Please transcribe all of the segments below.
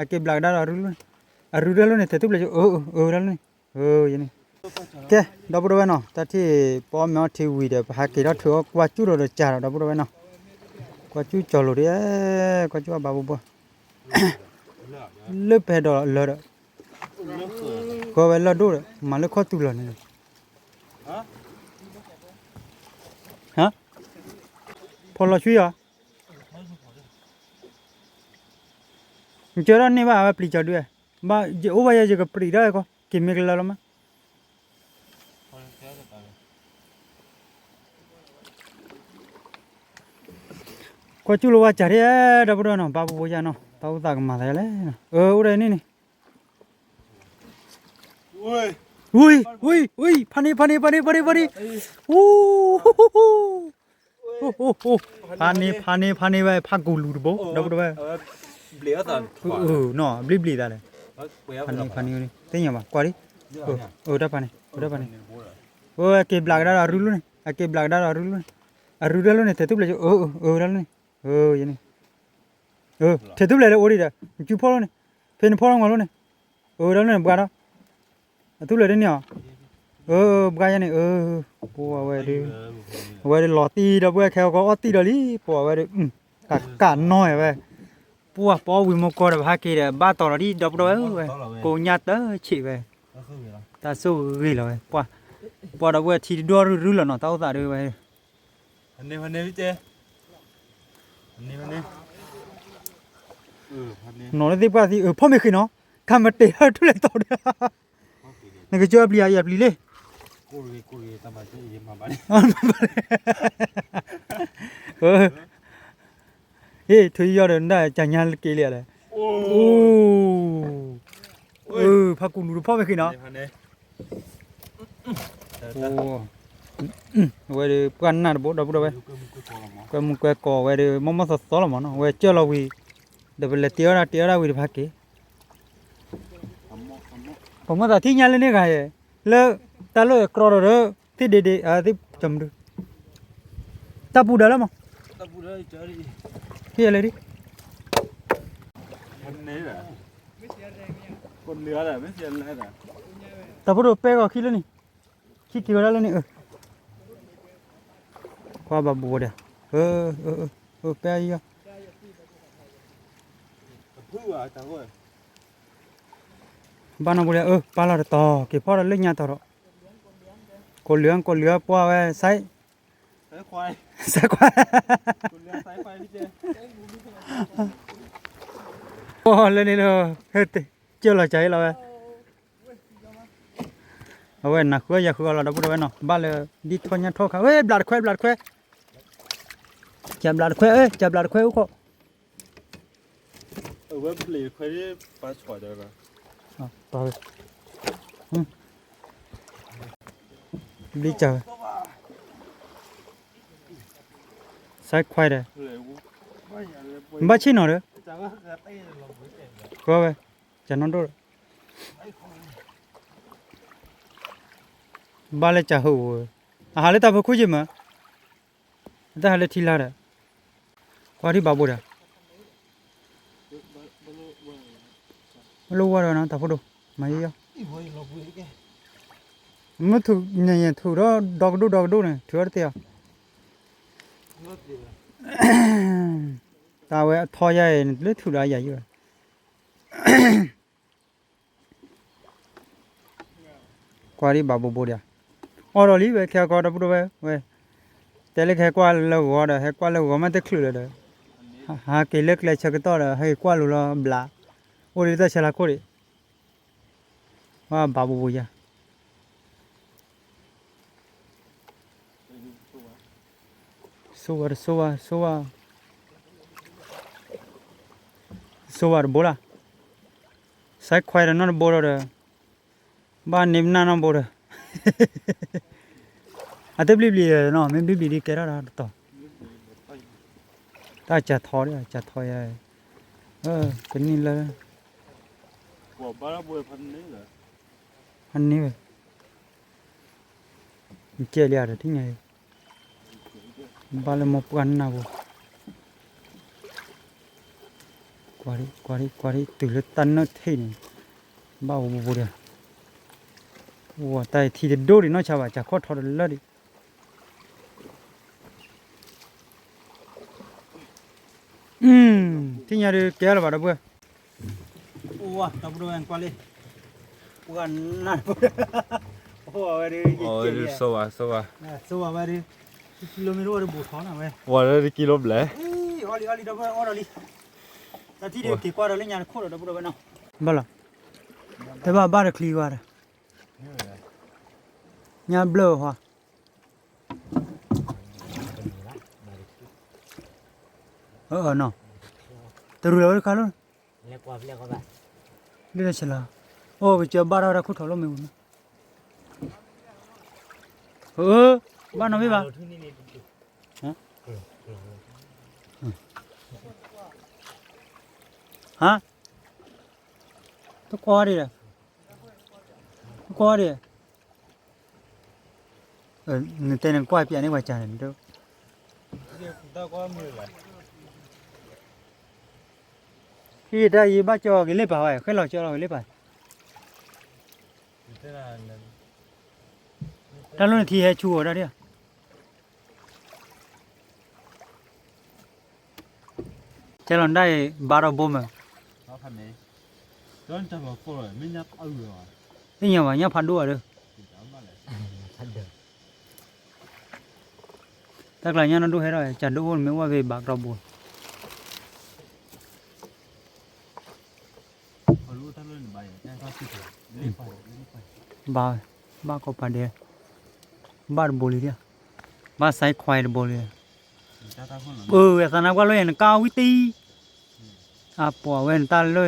အက့ၤဘျးကဒါဒီးအရူလီၤန့ၣ်, အရူဒၣ်လီၤန့ၣ် ထဲးသူပျဲၢ်ကၠိ အၢ အၢဒၣ်လီၤန့ၣ်, ယန့ၣ်, ကဲ ဒီပုၢ်ဒီဝဲၢ်နီၤ တၢ်ထံၣ်ပအီၣ်မ့ၤအီထံဝံၤဒီး ပဟးက့ၤထီၣ်ထုးအီၣ်ကွၢ်ကၠူၣ်ဒီး ဒီးကၢ်ဒီး ဒီပုၢ်ဒီဝဲၢ်နီၤ, ကွၢ်ကၠူၣ်ကၠီၤလိၤဒ်, ကွၢ်ကၠူၣ်အဘၣ်ဘိဘိ လၢပဟဲဒီးလၢဒီး, ဃီဝဲလၢဒိၣ်ဒီး မၤလၢခီၣ်တူာ်လီၤန့ၣ်, ဖီလီၤဆှံဧါ, နကၢထီၣ်န့ၢ်ဘၣ်အဝဲပျံၤကၠီၤဒု, ဘၣ်ယအိၣ်ဘၣ်ယဲယကပျံၤတၢ်ကီ က့ၤမ့ၢ်ကလၢလီၤမး ကွၢ်ကၠူၣ်လီၤဝဲကၢ်ဒ်, ဒီပုၢ်ဒီဝဲၢ်နီၤ ဘၣ်ဘိဘိယါနီၤ တၢ်အိၣ်သးကမၤသးလဲၣ်, အၢ အိၣ်ဒီးန့ၣ်န့ၣ်, ဝံၤ ဝံၤ ဝံၤ ဖးန့ၢ် ဖးန့ၢ် ဖးန့ၢ် ဖးန့ၢ် ဖးန့ၢ်, အိ ဖးန့ၢ် ဖးန့ၢ် ဖးန့ၢ်ဝဲ ဖးကူာ်လူၤတဘိ ဒီပုၢ်ဒီဝဲၢ်, နီၤ ဘျံးဘျံးသးလဲၣ်, ဖးန့ၢ် ဖးန့ၢ် သ့ၣ်ညါဘၣ် ကွၢ်ဒ်, အၢ တၢ်ဖးန့ၢ် တၢ်ဖးန့ၢ်, အက့ၤဘျးကဒါဒီးအရူလီၤန့ၣ် အက့ၤဘျးကဒါဒီးအရူလီၤန့ၣ်, အရူဒၣ်လီၤန့ၣ် ထဲးသူပျဲၢ်ကၠိ အၢ အၢဒၣ်လီၤန့ၣ်, ယန့ၣ်, ထဲးသူပျဲၢ်လၢအိၣ်ဒံးဒီး နကၠူဖီၣ်လီၤန့ၣ်, ဖဲနဖီၣ်လီၤမၤလီၤန့ၣ်, အၢဒၣ်လီၤန့ၣ် ဘှါဒီး အသူၣ်လၢာ်တန့ၢ်အီၤ, အၢ ဘှါယဲန့ၣ် အၢ, ပှၤဝဲဒုး, အဝဲဒုးလီၤတံၢ်ဒီပုၢ်ဝဲၢ် ခဲအကီအီၣ်တံၢ်ဒီးလံ ပှၤဝဲဒုး, ကးကးနီၢ်ဝဲ, ပှၤပအီၣ်ဝံၤမိၢ်ကီၢ်ဒီး ပဟးက့ၤဒီး ဘၣ်တီၤလီၤဒံး ဒီပုၢ်ဝဲၢ်ဝဲ, ကိညါတဆံးဝဲ, တၢ်ဆိၣ်ဂ့ၤလီၤဝဲ, ပှၤဒီပုၢ်ဝဲၢ်ထံတဒိၣ်ရုၢ်ရုၢ်လီၤနီၤ တၢ်အိၣ်သးဒုးဝဲ နီၤလၢသ့ၣ်ပှၢ်သံ အၢ ဖီၣ်မ့ၢ်ဃ့နီၤ, ခါမ့ၢ်တ့ၢ်ထီၣ်ထူၣ်လဲၤတီၤဒီး, နကစၢ်ပျံၤဧါ ယပျံၤလံ, အ့ ထုးယီၤဒီး နဒၣ်ကညါက့ၤလံလဲၣ်, အိ ဖးကူာ်လူၤတဖီၣ်မ့ၢ်ဃ့နီၤ အဝဲဒုးပှၢ်နၢ်တဘိ ဒီပုၢ်ဒီဝဲၢ်, ကွဲမုၢ်ကွဲကိးဝဲဒုး မီၢ်မီၢ်သီသီလီၤမးနီၤ, အဝဲကၢၢ်လီၤဝံၤ, ဒီးပလဲၤတ့အီၣ်ဒၣ်တ့အီၣ်ဒၣ်ဝံၤဒီးပဟးက့ၤ, ပမ့ၢ်သးထံၣ်ညါလၢန့ၣ်ဂၤယဲ, လၢတၢ်လၢအကြီဒီး သ့ၣ်ဒ့ဒ့ သ့ၣ်ကမဒု, တၢ်ပူၤဒၣ်လၢမး, ဟ့ၣ်ယလဲၣ်ဒ် တၢ်ဖိဒိၣ်ပဲဂီၤခံလၢန့ၣ်, ခံက့ၤဝဲဒၣ်လၢန့ၣ်, ကွၢ်ဘၣ်ဘူးဝဲဒီး, ပဲအံၤ, ဘၣ်နီၢ်ပူၤဒီး ပာ်လီၤတတီၤ က့ၤဖီၣ်ဒီးလၢညါတီၤဒီး, ကိးလၢ ကိးလၢပှၢ်ဝဲ စဲး, စဲးခွါ, လၢန့ၣ်ဒီး, ကၢၢ်လီၤကၢ်အံၤလီၤဝဲ အဝဲနၤဃုအီၣ်ယၤဃုအီၣ်လီၤ ဒီပုၢ်ဒီဝဲၢ်နီၤ ဘၣ်လၢ ဒ်ထီၣ်ညါထီၣ်ခါ ဝဲဘျးတခွဲဘျးတခွဲ, ကၢ်ဘျးတခွဲ ကၢ်ဘျးတခွဲအိၣ်ခိး, အဝဲဘျးခွဲ, ဘျံးကၢ်ဝဲ, စဲးခွါဒီး, ဘၣ်ဆ့ၣ်နီၤဒီး, ဃီဝဲ, ကၢ်နီၣ်ဒိၣ်ဒီး ဘၣ်လၢကၢ်ဟိဝဲ, အဟးလၢတၢ်ဖိခိၣ်ယ့ၢ်မး, အတၢ်ဟးလၢထံလါဒီး, ကွၢ်ထံၣ်ဘၣ်ဘိဒီး, လၢဝါဒီးနီၤ တၢ်ဖိဒိၣ်, မၤယီယီ, မ့ၢ်ထုးညံၣ်ညံၣ်ထုးဒီး ဒီကဒိၣ်ဒီကဒိၣ်န့ၣ် ထုးအီၤတသ့ဧါ, တၢ်ဝဲအထီယါအံၤ နလၢထုးဒီးယၤယိၣ်, ကွၢ်ဒံးဘၣ်ဘိဘိဒီး, အီၣ်ဒီးလံဝဲ ခဲကီဒီပုၢ်ဒီဝဲၢ်ဝဲ, တဲလၢကဟဲကွၢ်လၢဂီၤဒီး ဟဲကွၢ်လၢဂီၤမးတချုးလၢၤဒီး, ဟးက့ၤလၢကျဲဆၢကတီၢ်ဒီး ဟဲက့ၤကွၢ်လိၤလီၤဘျး, အိၣ်ဒံးတၢ်ဆၢလၢခိၣ်ဒံး, ဝဲဘၣ်ဘိဘိယါ ဆိဝဲတဆိဝဲ ဆိဝဲ, ဆိဝဲတဘိလၢ်, စဲးခွဲးဒီးနီတဘိဒီး, ဘၣ်န့ၢ်ပနၢ်နီတဘိဒီး, အတဘျံးဘျံးနီၤ မ့ၢ်ဘျံးဘျံးဒ်ကဲထီၣ်ဒီးတတီၤ, တၢ်ကၢ်ထီဒီး ကၢ်ထီယါ, ကနံၣ်လၢ ဖးန့ၢ်ဝဲ, ကဲလံဒီးထံၣ်ညါအံၤ, ဘၣ်လၢမိၢ်ပှၢ်နၢ်ဘိ, ကွၢ်ဒံး ကွၢ်ဒံး ကွၢ်ဒံး တုၤလၢတၢ်နၢၣ်ထံးန့ၣ် ဘၣ်အိၣ်ဘူးဘူးဒီး ဝၤတၢ်ထံတဒိၣ်ဒံးနီၢ်ဆါဘၣ် စၢ်ခီၣ်ထီတလၢဒံး ထံၣ်ညါဒုးကဲလၢၤဘၣ်ဒီပုၢ်ဝဲၢ်, အိၣ်ဝဲ ဒီပုၢ်ဝဲၢ်ကွၢ်လံ, ပှၤနၢ်, အိၣ်ဝဲဒုး ဆိဝဲဆိဝဲ, ဆိဝဲဒုး, ကံလိမ့ၢ်တအိၣ်ဒီးဘူးထီနၤဝဲ, ဝဲဒုးကံလိဘျဲၣ်, အီလံအီလံ ဒီပုၢ်ဝဲၢ်အီဒီးလံ, တၢ်ထံၣ်ဒုးက့ၤကွၢ်ဒီးလၢညါတခိၣ်ဒီး ဒီပုၢ်ဝဲၢ်နီၤ, ဘၣ်လီၤ, တဲဘၣ်ဘၣ်တချံဝဲဒီး, ညါဘျၢၣ်ဟီ နီၤ, တရူးလီၤဝဲတခါလီၤ, လၢတဆဲးလီၤ, အိၣ်ကစၢၤဘၣ်ထီၣ်ဝဲဒၣ်ခိၣ်ထီၣ်လိၣ်မ့ၢ်ဝံၤနီၤ, ဘၣ်နီၤမ့ၢ်ဘၣ်, ဟါ, တကွၢ်ဒံး, တကွၢ်ဒံး နတဲနကွၢ်ပျးန့ၢ်ပှၤစၢ်န့ၣ်, ဟံၣ်တၢ်ယံၤဘၣ်ကၠီက့ၤလ့ပာ်ဝဲ ဃဲလီၤကၠီလီၤက့ၤလ့ပာ်, တၢ်လီၢ်နထံဟဲဆူအီၤဒၣ်ဒံး, ကဲလီၤဒၣ်အံၤ ဘၣ်ဒီးဘိမ့ၢ်, သ့ၣ်ညါဘၣ်ညၣ်ဖးဒိၣ်ဘၣ်ဒီး, တၢ်ကျါညၣ်နီၢ်ဒိၣ်ဟဲထီၣ် ကၢ်ဒိၣ်အိၣ်မ့ၢ်ဝဲဖဲဘၣ်ကဒီဘိ, ဘၣ်, ဘၣ်ကီးပာ်ဒဲး, ဘၣ်တဘိလံဒံး, ဘၣ်စဲးခွဲးတဘိလံ, အဝဲသးနါကွၢ်လီၤယဲၢ်နကၢ်ဝံၣ်တံၢ်, အပှၤဝဲနတၢ်လၢ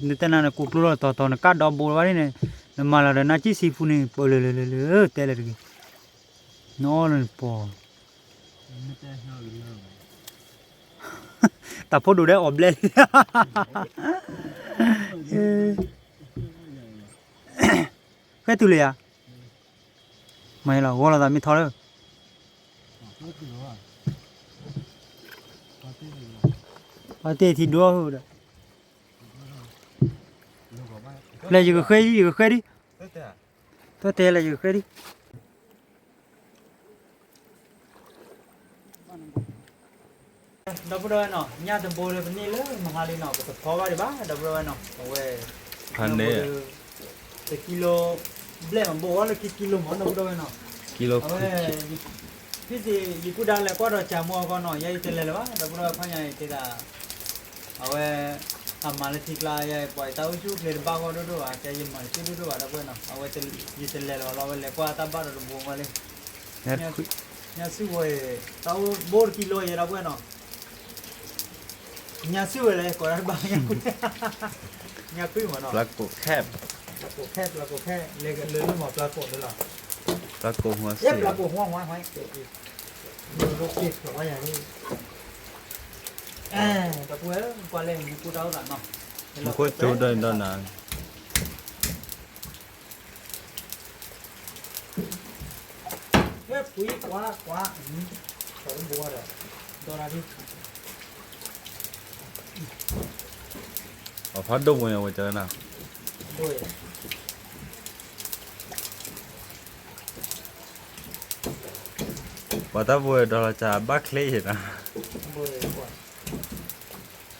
နတဲနၤနကိးကျိလီၤတီၤတီၤ နကၢ်ဒီဘိဝဲဒ်န့ၣ်, နမၤလီၤဒီးနၢ်ကံၣ်ဆံဖူန့ၣ် ပၢၢ်လၢလၢလၢလၢ တဲလၢတဂ့ၤ, နအီၣ်လၢနပီၤ, တၢ်ဖိဒိၣ်ဒဲအီၤဘျဲၣ်လံ, ဃဲတုၤလၢယၤ, မ့ၢ်လီၤ ဂီၢ်လီၤသးမ့ၢ်ထီလၢ ပှၤတ့ၢ်ထံဒိၣ်ဒီး, လဲၤယကဃဲဒံး ယကဃဲဒံး, တတဲလဲၤယကဃဲဒံး, ဒီပုၢ်ဒီဝဲၢ်နီၤ ညၣ်တဘိလၢပန့ၢ်လၢမဟါလံနီၤ ပတဖီဘၣ်ဒံးဘၣ် ဒီပုၢ်ဒီဝဲၢ်နီၤ အဝဲ တကံလိ ဘျဲၣ်မး ဘိၣ်အီၤလၢခံကံလိမး ဒီပုၢ်ဒီဝဲၢ်နီၤ အဝဲ ဖံစံး ယပုၢ်ဒါလဲၤကွၢ်ဒီးစၢ်မိၢ်အဂီၢ်နီၤ ယဲယတလဲၤလၢၤဘၣ် ဒီပုၢ်ဒီဝဲၢ် ခီညါအံၤတဲဒၣ် အဝဲ အမၤလၢထံကျါ ယဲပှၤတၢ်အိၣ်ဆူၣ်အိၣ်ချ့တဘၣ်ဂီၢ်ဒိၣ်ဒိၣ်ဘၣ် ကဲယမၤတစုဒိၣ်ဒိၣ်ဘၣ် ဒီပုၢ်ဝဲၢ်နီၤ အဝဲ ယတလဲၤလၢၤဘၣ်လီၤ အဝဲလဲၤကွၢ်တၢ်ဘၣ်ဒီးတဘိမးလံ ညၣ်စုဝဲ တၢ်အိၣ်ဘိတကံလိယဲ ဒီပုၢ်ဝဲၢ်နီၤ ညၣ်စုဝဲလဲၣ် ကိးတၢ်တဘၣ် ညၣ်ကွံာ်မးနီၤ ပျၢကိးခဲ ပျၢကိးခဲ ပျၢကိးခဲ လဲၤလၢလၢမး ပျၢကိးလၢလီၤ ပျၢကိးဟူ ပျၢကိးဟူဟူဟူ ဒီပုၢ်ဝဲၢ် ကွၢ်လဲၣ် မူခိၣ်တၢ်အိၣ်သးနီၤ မူခိၣ်ကၠိဒီးဒီးနၤ ကွၢ်ကွၢ် ဒီး အဖးဒိၣ်ပူၤန့ၣ် အဝဲတဲနၤ ပှၤတၢ်ပဝဲဒီးလီၤစၢ်ဘၣ်ချ့ယဲနီၤ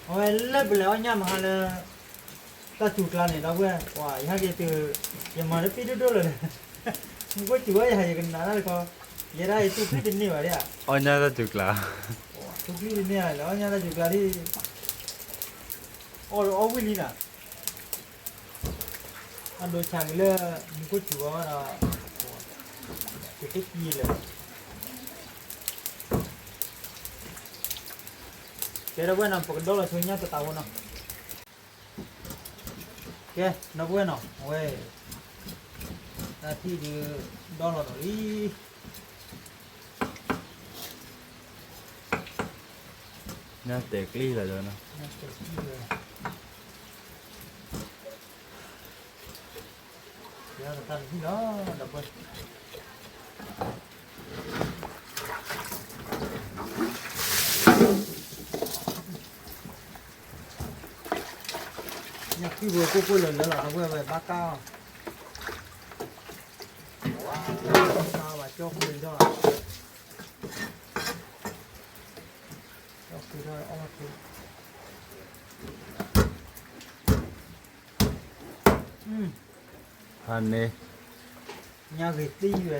အဝဲလၢပလဲၤအီၣ်ညၣ်မဟါလၢ တၢ်စူၤကျါန့ၣ် ဒီပုၢ်ဝဲၢ် ပှၤယဟဲက့ၤတုၤ ယမၤတပံၣ်ဒိၣ်ဒိၣ်လၢၤ မူခိၣ်စူၤဝဲယဟးယကနၣ်တၢ်တခီ ယဲဒၣ်ယတူၢ်ကျံၣ်တန့ၢ်ဘၣ်ဒၣ် အီၣ်ညၣ်တၢ်စူၤကျါ တူၢ်ကျံၣ်တန့ၢ်လဲၤအီၣ်ညၣ်တၢ်စူၤကျါဒ် အီၣ်အီၣ်ဝံၣ်လံနီၤ အဒိဆါက့ၤလၢ မူခိၣ်စူၤဝဲဒီး ကသ့ၣ်ကံလၢာ် ကဲဒီပုၢ်ဝဲၢ်နီၤ ပကဒီလီၤဆိညၣ်တတးဝဲနီၤ ကဲ ဒီပုၢ်ဝဲၢ်နီၤ အဝဲ တၢ်ထံၣ်ဒုး ဒီလီၤဒီးလံ ညၣ်တဲာ်ကျံၣ်လီၤဒီးနီၤ တၢ်ထံၣ်လီၤ ဒီပုၢ်ဝဲၢ် ဒီပုၢ်ဝဲၢ် ကွံာ်ပှဲၤကိၢ်ကိၢ်လၢာ်လၢာ်လီၤ ဒီပုၢ်ဝဲၢ် ဘၣ်ကၢ်အီၤ, ဘၣ်ကၢ်အီၤ ဘၣ်ကၠီၣ်ဖိဒီး ကၠီၣ်ဖိဒီးအီၣ်ဖိ, ဖးန့ၣ်, ညၣ်ဂ့ၤသံဝဲ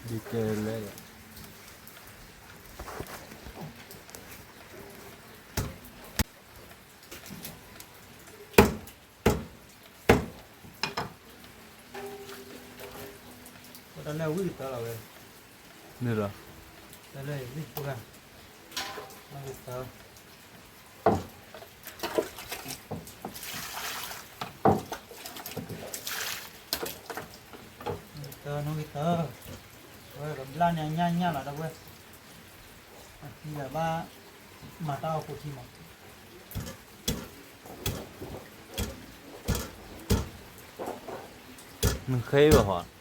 ဒ်ကဲလဲၣ်, တၢ်လၢဝံၣ်ကတၢၢ်လီၤဝဲ, န့ၣ်လီၤ, တၢ်လၢဝံၣ်ဖိဂၤ, ဝံၣ်ကတၢၢ် တၢ်နီၣ်ဂံၢ်တၢၢ်, ဝဲကဘျၣ်န့ၣ်အညၣ်ညၣ်လီၤ ဒီပုၢ်ဝဲၢ်, အထံလၢာ်ဘၣ်, မၤတၢ်အီၣ်ကိးထံမး, နဃ့ဘၣ်ဟီ,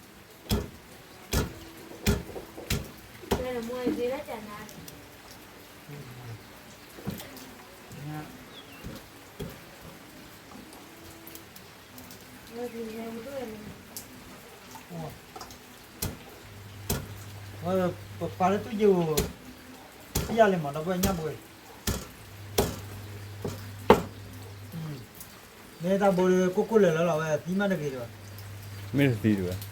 ပပာ်လၢတူၢ်ယိာ်, ယၤလံမး ဒီပုၢ်ဝဲၢ် ညၣ်ဘိ, မ့ၢ်တၢ်ဘိဒီး ကိၢ်ကိၢ်လၢာ်လၢာ်လီၤဝဲ သံမးတဂ့ၤဒံးဘၣ်, မ့ၢ်တသံဒံးဘၣ်.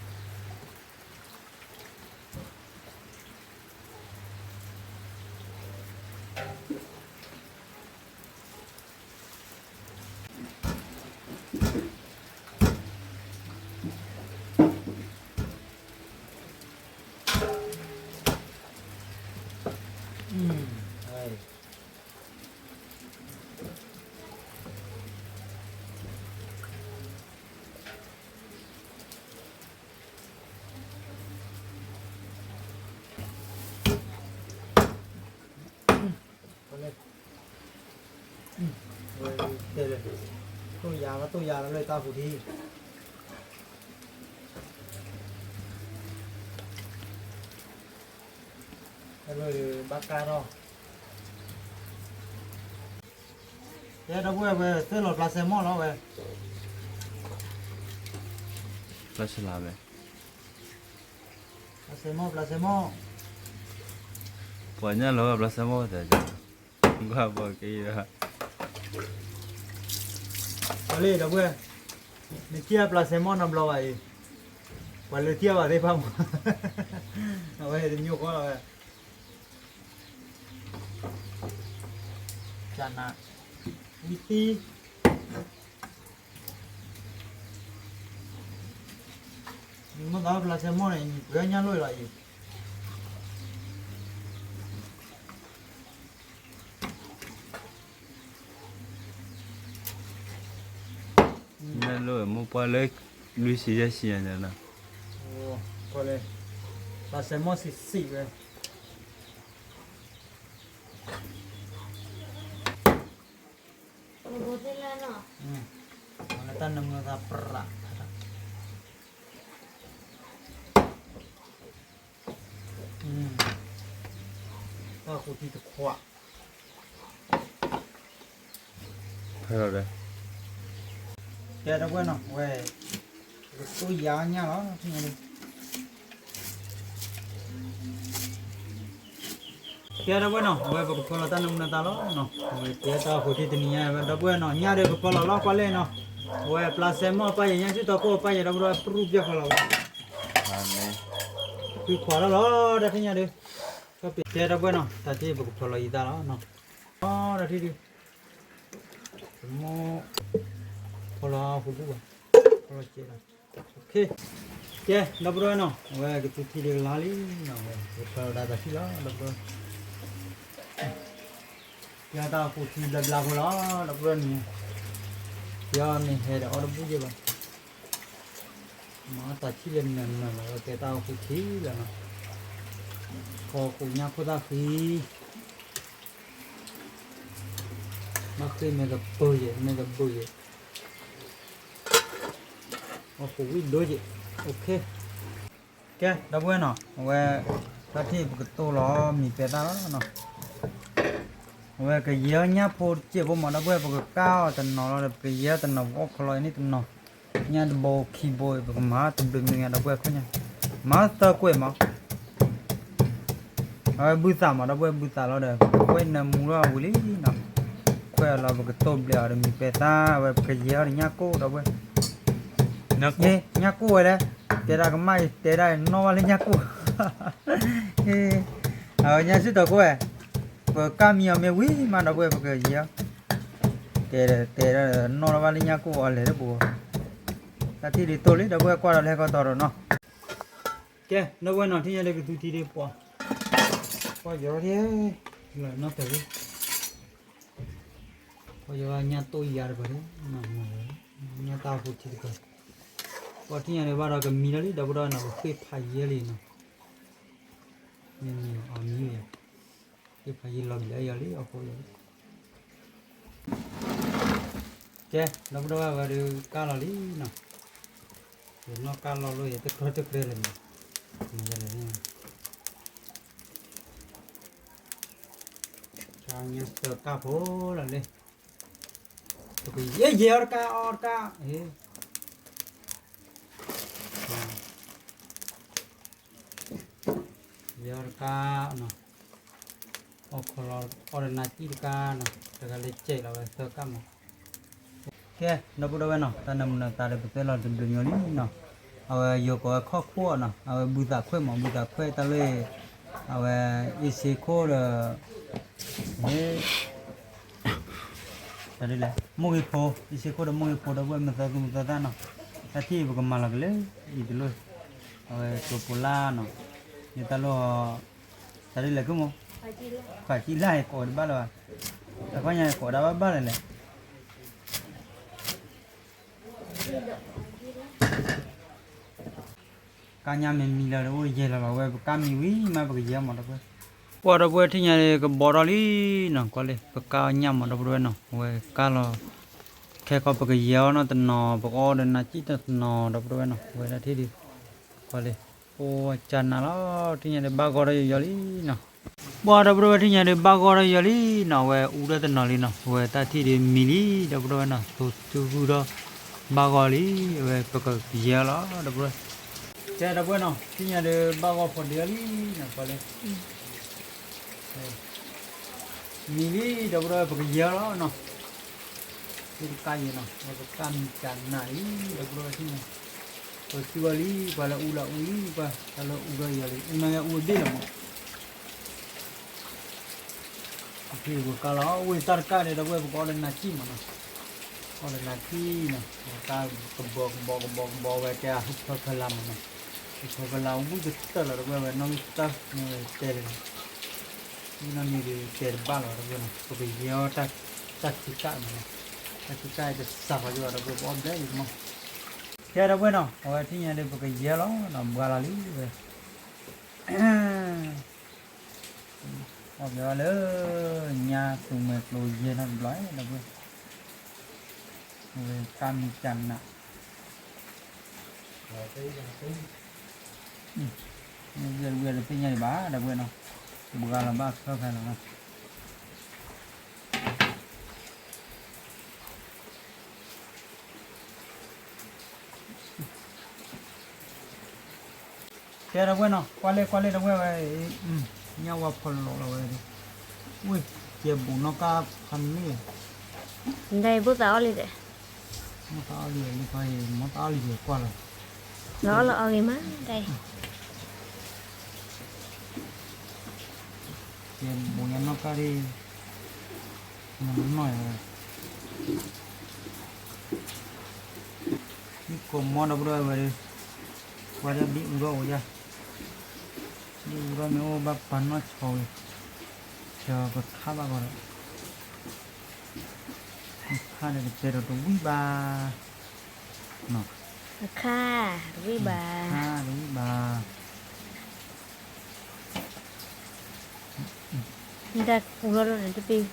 ဝဲတဲလၢ, တိၢ်ယၤလီၤ တိၢ်ယၤလီၤလၢတၢ်ဟူးထံ, တၢ်လၢဘၣ်ကၢ်ထီၣ်, ကဲ ဒီပုၢ်ဝဲၢ် ဝဲသ့ၣ်လီၤပျၢ်စဲမီၣ်လီၤဝဲ, ပျၢ်စဲလါဝဲ, ပျၢ်စဲမီၣ် ပျၢ်စဲမီၣ်, ပှၤညၣ်လီၤပျၢ်စဲမီၣ်ဝဲတဲ, ကွၢ်ပှၤက့ၤ, ပှၤလၢဒီပုၢ်ဝဲၢ်, နထံၣ်ပျၢ်စဲမီၣ်နီတဘျီဘၣ်အံၤ, ပှၤလၢထံၣ်ဘၣ်သ့ၣ်တဖၣ်မး, အဝဲတညိၣ်ဃီလီၤဝဲ ကနၤ, ဝံသံ, မ့ၢ်သးပျၢ်စဲမီၣ်န့ၣ် ပှၤညၣ်လိၣ်လီၤအံၤ, ညၣ်လိၣ်မိၢ်ပှၢ်လၢ လွံၢ်ဆံယဲၢ်ဆံညါန့ၣ်, ပျၢ်စဲမီၣ်ဆံးဆံးဝဲ တၢ်နမုၤသးပြး, တၢ်ဃူထံတခွး, ဖဲလီၤဒီး, ကဲ ဒီပုၢ်ဝဲၢ်နီၤ ဝဲ, ကတိၢ်ယၤညၣ်လီၤ, ကဲ ဒီပုၢ်ဝဲၢ်နီၤ ဝဲပကဖီလီၤတၢ်နမုၤနသးလီၤနီၤ, ဝဲကဲတၢ်ဃူထံတနံၤညါဝဲ ဒီပုၢ်ဝဲၢ်နီၤ ညၣ်ဒီးကဖီလီၤလီၤကွၢ်လဲၣ်နီၤ, ဝဲပျၢ်စဲမီၣ်ပၢ်ယဲၢ်ညၣ်စုတီၢ်ကိၢ်ပၢ်ယဲၢ်ဒီပုၢ်ဝဲၢ်ပြူၢ်ပျဲၢ်ဃီလီၤဝဲ, ဃုခွးလီၤလီၤ တၢ်ထံၣ်ညါဒီး, ကဲဒီပုၢ်ဝဲၢ်နီၤ တၢ်ထံၣ်ပကဖီလီၤယသးလီၤနီၤ, တၢ်ထံၣ်ဒုး တမ့ၢ် ဖီလီၤဟူဘူၣ်ဘၣ်, ဖီလီၤကဲလီၤ, ကဲ ဒီပုၢ်ဝဲၢ်နီၤ အဝဲကသူထံဒုးကလါလံနီၤ ဝဲကဖီလီၤဒၣ်တၢ်ထံၣ်လီၤ ဒီပုၢ်ဝဲၢ်, ကဲတၢ်ဃူထံဘျါဘျါဖိလီၤ ဒီပုၢ်ဝဲၢ်န့ၣ်, ကဲအီၤန့ၣ်ဟဲဒီးအီၣ်တဘူၣ်ယဲၢ်ဘၣ်, မ့ၢ်တၢ်ထံၣ်လၢနၤနၤလီၤ ဝဲကဲတၢ်ဃူထံလီၤနီၤ, ခီဃူညၣ်ခိၣ်သၣ်ဃံ ဘၣ်ဃ့မ့ၢ်ကပၢၤယဲၢ် မ့ၢ်ကဘုးယဲၢ်, အဃိဝံၣ်ဒိၣ်ယဲၢ်, အိၣ်ခ့, ကဲ ဒီပုၢ်ဝဲၢ်နီၤ, အဝဲ တၢ်ထံၣ်ပကတိၢ်လီၤမံၤပဲသၣ်လီၤနီၤ, အဝဲကယဲၢ်ညၣ်ဖိတစဲးဖိမး ဒီပုၢ်ဝဲၢ် ပကကၢ်အီၤတနီၤလီၤဒီး ပကယဲၢ်တနီၤ ပကအီၣ်ခီလီၤအံၤန့ၣ်တနီၤ, ညၣ်တဘိခံဘိ ပကမၤတဘျုးမံၤညါ ဒီပုၢ်ဝဲၢ်ခိၣ်ညါ, မၤသၢကွဲးမး အဝဲဘုသးမး ဒီပုၢ်ဝဲၢ် ဘုသးလီၤဒီး ခွဲးနၢမူထီၣ်ဝံၤလံနီၤ, ခွဲးအလီၤ ပကတိၢ်ဘျဲးအီၤဒီးမံၤပဲသၣ် အဝဲပကယဲၢ်အီၤဒီးညၣ်ကိၣ် ဒီပုၢ်ဝဲၢ်, ညၣ်ကိၣ်ဝဲလဲၣ်, တဲဒၣ်ကမၣ်အံၤတဲဒၣ်နီၣ်ဘၣ်လၢညၣ်ကိၣ်, အဝဲညါစ့ၢ်တီၤကိၣ်ဝဲ, ပကၢ်မံအီၤမ့ၢ်ဝံၤမး ဒီပုၢ်ဝဲၢ် ပကယဲၢ်အီၤ, တဲတဲဒၣ် နီၣ်လီၤဘၣ်လၢညၣ်ကိၣ်အီၤလဲၤတပူၤ, တၢ်ထံၣ်ဒ်သိးလံ ဒီပုၢ်ဝဲၢ် ကွၢ်ဒီးလၢဟဲကီၢ်တီၤဒီးနီၤ ကဲ ဒီပုၢ်ဝဲၢ်နီၤ ထံၣ်ညါဒီးကသူထံဒ်ပှၤ, ပှၤယီၤထံၣ်, လၢနီၣ်တၢ်လံ, ပှၤယီၤညါတိၢ်ယၤတပၤလံ, ညါတၢ်ဟူထံတကၢၢ်, ပှၤထံၣ်ညါဒီးဘၣ်ဒီးကမံလီၤလံ ဒီပုၢ်ဝဲၢ်နီၤ ပဃ့ၢ်ဖးယံၤလံနီၤ, မ့မ့ၢ်အီၤမံယၤ, ဃ့ၢ်ဖးယံၤလီၤဘျဲးယီၤလံ အီၣ်ဃိယီၤလံ ကဲ ဒီပုၢ်ဝဲၢ် ဝဲဒုးကၢ်လီၤလံနီၤ, ယနီၣ်ကၢ်လီၤလိာ်ယတကြၢးတကြၢးလၢၤမး, ကၢ်ညါစၢၤကၢ်ဖိလီၤလံ, ပကယဲၢ်ယဲၢ်အီၤတကၢ်အီၤတကၢ်, ယဲၢ်အီၤတကၢ်နီၤ, အီၣ်ခီလီၤအီၣ်ဒီးနၤကံၣ်တကၢ်နီၤ, တဂၤလၢစဲးလီၤဝဲသၢကၢ်မး ကဲ ဒီပုၢ်ဝဲၢ်နီၤ တၢ်နၢမူနသါဒီးပသဲလီၤတဘျုးညီလံနီၤ, အဝဲယိၤကိးဝဲခီၣ်ခိၣ်နီၤ, အဝဲဘုသးခွဲးမး ဘုသးခွဲးတၢ်လၢ အဝဲအ့စ့ခိၣ်ဒီး တၢ်ဒ်လဲၣ် မိၢ်ဂ့ၤဖိ အ့စ့ခိၣ်ဒီးမိၢ်ဂ့ၤဖိ ဒီပုၢ်ဝဲၢ် မသၢသူၣ်မသၢသၣ်နီၤ, တၢ်ထံၣ်ပကမၤလီၤကလဲၤ အံၤတလိၣ်, အဝဲကျိၤပိလၢ်နီၤ, ယတၢ်လီၢ် တၢ်ဒ်လဲၣ်ခိၣ်မး, ခွါကံလၢ်ယကိးတဘၣ်လၢၤဘၣ်, တခီညါယကိးဒၣ်ဘၣ်ဘၣ်လၢၤလဲၣ် ကါညါမ့ၢ်မံလၢၤဒီးအိၣ်ယဲၢ်လီၤလီၤဝဲ ပကါမံဝံၤမး ပကယဲၢ်မးဒီပုၢ်ဝဲၢ်, ပှၤဒီပုၢ်ဝဲၢ်ထံၣ်ညါဒီးကဘီထီၣ်လံနီၤ, ကွၢ်လံ ပကါညၣ်မးဒီပုၢ်ဝဲၢ်နီၤ, အဝဲကါလီၤ, ခဲကီးပကယဲၢ်အီၤနီၤတနီၤ ပကအီၣ်ဒီးနၤကံၣ်တနီၤဒီပုၢ်ဝဲၢ်နီၤ, အဝဲဒၣ်ထံၣ်ဒံး, ကွၢ်လံ, အိၣ်ကၢ်နးလီၤ ထံၣ်ညါဒီးဘၣ်ဂီၢ်ဒီးယီၤလံနီၤ ပှၤဒီပုၢ်ဝဲၢ်ထံၣ်ညါဒီးဘၣ်ဂီၢ်ဒီးယီၤလံနီၤ, အဝဲအူထီၣ်တနီၤလံနီၤ, အဝဲတၢ်ထံၣ်ဒီးမံလံ ဒီပုၢ်ဝဲၢ်နီၤ, သိသုဂုၢ်ထီၣ်, ဘၣ်ဂီၢ်လံ, အဝဲပကယဲၢ်လီၤ ဒီပုၢ်ဝဲၢ်, ကဲဒီပုၢ်ဝဲၢ်နီၤ ထံၣ်ညါဒီးဘၣ်ဂီၢ်ဖိးဒ့လီၤလံနီၤ ပှၤလၢ မံလံ ဒီပုၢ်ဝဲၢ် ပကယဲၢ်လီၤနီၤ, သုတကါယဲၢ်နီၤ ပကါမံၤကနးလံ ဒီပုၢ်ဝဲၢ်ထံၣ်ညါ, ပသုအီၤလံ ပှၤလၢအူလၢအူလံ ပှၤတၢ်လၢအူဒီးယၤလံ အူနၤဂ့ၤအူအဘ့ၣ်လီၤမး ပကါလီၤ ဝံၤတၢ်တကါန့ၣ် ဒီပုၢ်ဝဲၢ် ပကအီၣ်ဒီးနၤကံၣ်မးနီၤ, အီၣ်ဒီးနၤကံၣ်နီၤ, ပကါကဘီကဘီကဘီကဘီဝဲ ကဲအဟူဖၢဖၢလၢ်မးနီၤ, ဟူဖၢဖၢလၢ်ဝံၤကတၢၢ်လီၤ ဒီပုၢ်ဝဲၢ် ဝဲနီၣ်ဂံၢ်တၢၢ် မ့ၢ်ဝဲတဲလီၤ ဝံၤနီၣ်န့ၣ်ဒီးတဲတဘၣ်လီၤ ဒီပုၢ်ဝဲၢ်နီၤ, ပကယဲၢ်အီၣ်တၢ်ခံကၣ်မးနီၤ, တၢ်ခံကၣ်အံၤတစှၤဃီယိဒီး ပကအီၣ်ဘျဲၣ်အံၤမး, ကဲဒီပုၢ်ဝဲၢ်နီၤ အဝဲထံၣ်ညါဒီး ပကယဲၢ်လီၤနီၤ ဘှါလီၤလံဝဲ အီၣ်ဘျဲၣ်လၢ ညါသူမှဲကျိယဲၢ်နီတဘျီ ဒီပုၢ်ဝဲၢ်, ဝဲကါမံၤကနး, ယဲၢ်ဝဲတသ့ၣ်ညါဒံးဘၣ် ဒီပုၢ်ဝဲၢ်နီၤ, ဘှါလီၤဘၣ်ဖၢဖဲလီၤနီၤ ကဲဒီပုၢ်ဝဲၢ်နီၤ ကွၢ်လၢကွၢ်လၢဒီပုၢ်ဝဲၢ်ဝဲ, ညၣ်ဝါဖီလီၤလီၤဝဲ, ဝ့ၢ် ကဲဘူးနီၣ်ကါဖးမ့ၢ်, ဒ်ဘိသးအီၣ်လံဒီး, မ့ၢ်သးအီၣ်လံလံခီအံၤ မ့ၢ်သးအီၣ်လံယကွၢ်လီၤ, လီၤအီၣ်လီၤအီၣ်ဂ့ၤမးဒ်အံၤ ကဲဘူးညါနီၣ်ကါဒ်, မနီၣ်ယၤဝဲ, မ့ၢ်ကိးမီဒီပုၢ်ဝဲၢ်ဝဲဒီး, ကွၢ်ဒ်ဘံၣ်အူထီၣ်အိၣ်ယၤ, ဘံၣ်အူထီၣ်မ့ၢ်အိၣ်ဘၣ်ပာ်နီၣ်ဆီဝံၤ, ဆၢပခါဘၣ်ဂီၤဒီး, ခါဒီးတတဲဒီးတဝံၣ်ဘၣ် အခါ, တဝံၣ်ဘၣ်, အခါတဝံၣ်ဘၣ်, မ့ၢ်တၢ်ကူလီၤလီၤန့ၣ်တပ့ၢ်,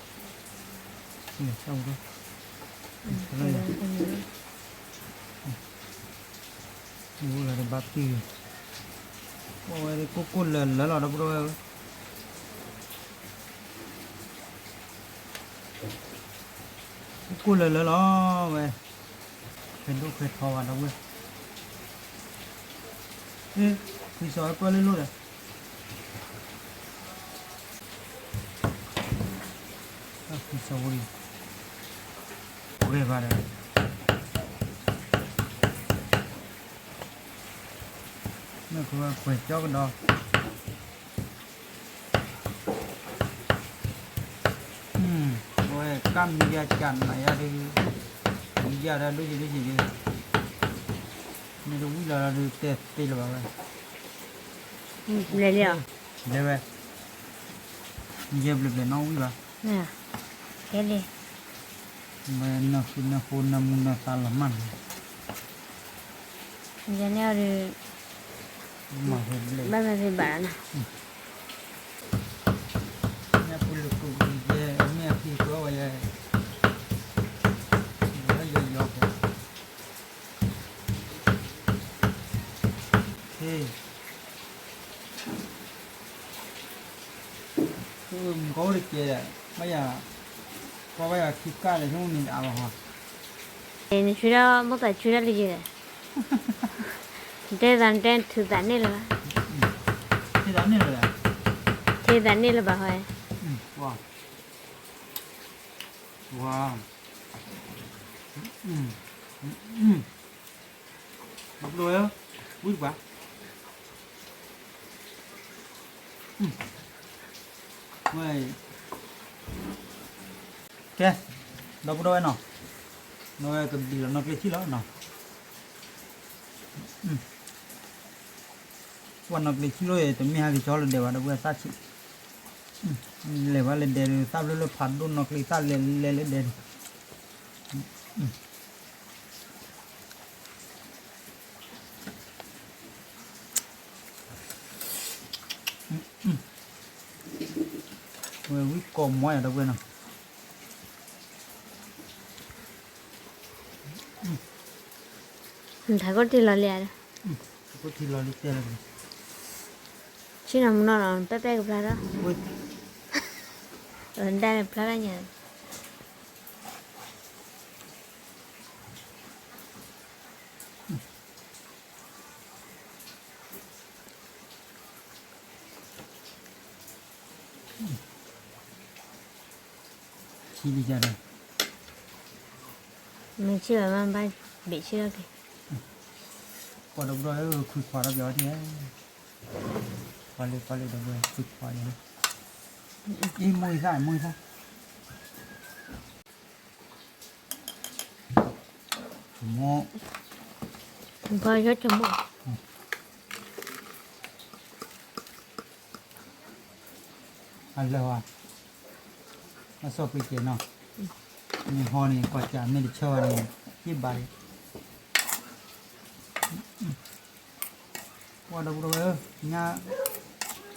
အူလီၤတဘၣ်ပ့ၢ်, ဝဲကိၢ်ကိၢ်လၢလၢလီၤ ဒီပုၢ်ဒီဝဲၢ်ဧၢ, ကိၢ်ကိၢ်လၢလၢလီၤဝဲ, ဖဲဒိၣ်ဖဲထီဘၣ် ဒီပုၢ်ဝဲၢ်, ဖံစီၤဝဲကွၢ်လၢလိၣ်ဒီး ဖံစီၤဝဲ, ပှဲၤဘၣ်ဒီး မ့ၢ်ကဝဲပှဲၤကၠီကဒီး, အဝဲကၢ်မံၤယါကၢ်နၤယါဒုး, မံၤယါဒၣ်ဒိၣ်ယံၤဒိၣ်ယံၤဒုး, မ့ၢ်တဝံၣ်လီၤဒီးတဲသ့လၢၤဘၣ်ဝဲ, လဲၤလံ, လဲၤဝဲ, မံၤယဲဘျဲးဘျဲးနီၣ်ဝံၣ်ဘၣ်, ကဲလံ, ဝဲနၢ်ဃုနၢ်ဃိနၢ်မူနၢ်သါလီၤမၢ်န့ၣ်, ယဲန့ၣ်အီၤဒုး, ဘၣ်မၤသ့ဘၣ်နီၤ, မ့ၢ်အပူၤလၢကိးကယဲၢ် မ့ၢ်အဖံးကီဝဲယဲ, ယီယီယီ, မုၢ်ကီၢ်အိၣ်တကဲ, ဘၣ်ယၤ, ကွၢ်ဘၣ်ယၤခံကၢ်လၢဆိကမိၣ်န့ၣ်အါဘၣ်ဟီ, နဆူဒၣ်မိၢ်သးဆူဒၣ်လံယဲ, တဲသးတဲထုးသးန့ၣ်လၢၤဘၣ်, ထုးသးန့ၣ်လၢၤဘၣ်, ထုးသးန့ၣ်လၢၤဘၣ်ဟီ, ဝါ, ဝါ, ဒီပုၢ်ဝဲၢ်, ဝံၣ်ပှၤ, ဝဲ, ကဲ, ဒီပုၢ်ဒီဝဲၢ်နီၤ, နီၢ်ဝဲကဘျံးလီၤနီၢ်ကျ့ထံၣ်လီၤနီၤ, ကွၢ်နီၢ်ကျ့ထံၣ်လီၤ တမ့ၢ်ဟဲက့ၤကၠီလၢဒဲးဘၣ် ဒီပုၢ်ဝဲၢ်သၣ်ဆံး, လဲၤဘၣ်လၢဒဲးဒီး သၣ်ဘျၢလၢဖးဒိၣ်နီၢ်ကျ့သၣ်လဲၤလဲၤလၢဒဲးဒီး ဝဲဝံၣ်ကိးမီၢ်ယၤ ဒီပုၢ်ဝဲၢ်နီၤ, ထးခိၣ်ထံလီၤလံဧါ, ထးခိၣ်ထံလီၤလံတဲလီၤ, ဆ့ၣ်နီၤမုၢ်နီၢ်နီၤ ပဲပဲကဖျါထီၣ်, ဒၣ်န့ၣ်ဖျါထီၣ်ညါ ထံလံယၤဒီး, မ့ၢ်ဆ့ၣ်ဘၣ်မ့ၢ်ဘၣ်ဘ့ၣ်ဆ့ၣ်ထီၣ်က့ၤ, ပှၤဒီပုၢ်ဒီဝဲၢ် ခွံခွါထီၣ်ပျီထံၣ်, ပှၤလၢပှၤလၢဒီပုၢ်ဒီဝဲၢ် ခွံခွါလံ, အ့ၣ် မိၢ်အံသၣ် မိၢ်အံသၣ် ဆိကမိၣ်, ဘၣ်ယီၤဆိကမိၣ်, အလၢာ်ဝဲ, အစီၣ်ကွံာ်ကဲးနီၤ, မ့ၢ်ဟီန့ၣ် ကွၢ်စးမ့ၢ်တဆၢဘၣ်န့ၣ် ယ့ၣ်ဘၣ်လံ, ပှၤဒီပုၢ်ဒီဝဲၢ်ဧၢ, ညၣ်